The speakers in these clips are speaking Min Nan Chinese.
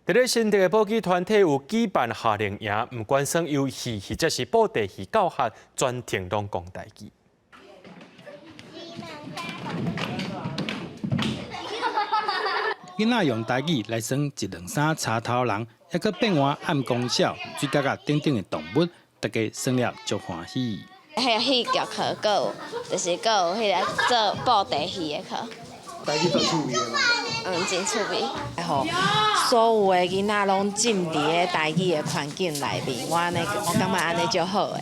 佇咧新竹的保育團體有舉辦夏令營，毋管耍遊戲或者是布袋戲教學，全程攏講台語。囡仔用台語來耍一兩三柴頭人，猶閣變換暗光痟、水角仔等等的動物，大家耍了足歡喜。彼个戲劇課，閣有就是閣有彼个做布袋戲的課。台語足趣味的嘛？嗯，真趣味。予所有的囡仔攏浸佇咧台語的環境內面，我按呢，我感覺按呢足好的。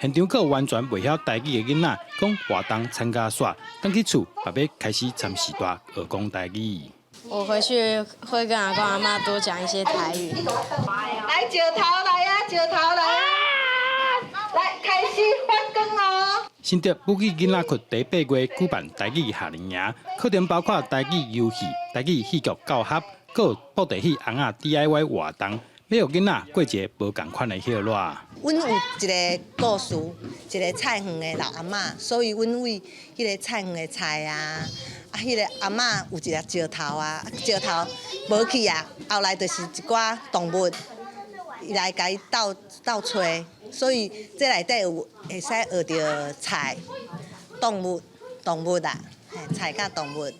現場閣有完全袂曉台語的囡仔，講活動參加煞，轉去厝嘛欲開始參序大學講台語。我回去會跟阿公阿嬤多講一些台語。來石頭來啊，石頭來啊！來開始發光哦！新竹母語囡仔窟佇8月舉辦台語夏令營，課程包括台語遊戲、台語戲劇教學，閣有布袋戲尪仔 DIY 活動，欲予囡仔過一个無仝款的歇熱。阮有一个故事，一个菜園的老阿嬤，所以阮為彼个菜園的菜啊，啊，彼个阿嬤有一个石頭啊，石頭無去啊，後來就是一寡動物，伊來共伊鬥鬥揣，所以這內底有會使學著菜、動物、動物啊，菜佮動物。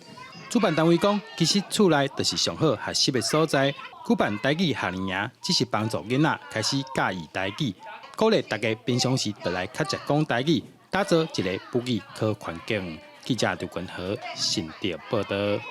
主辦單位講，其實厝內就是上好學習的所在。舉辦台語夏令營，只是幫助囡仔開始佮意台語，鼓勵大家平常時就來較濟講台語，打造一个母語好環境。記者劉君和新竹報導。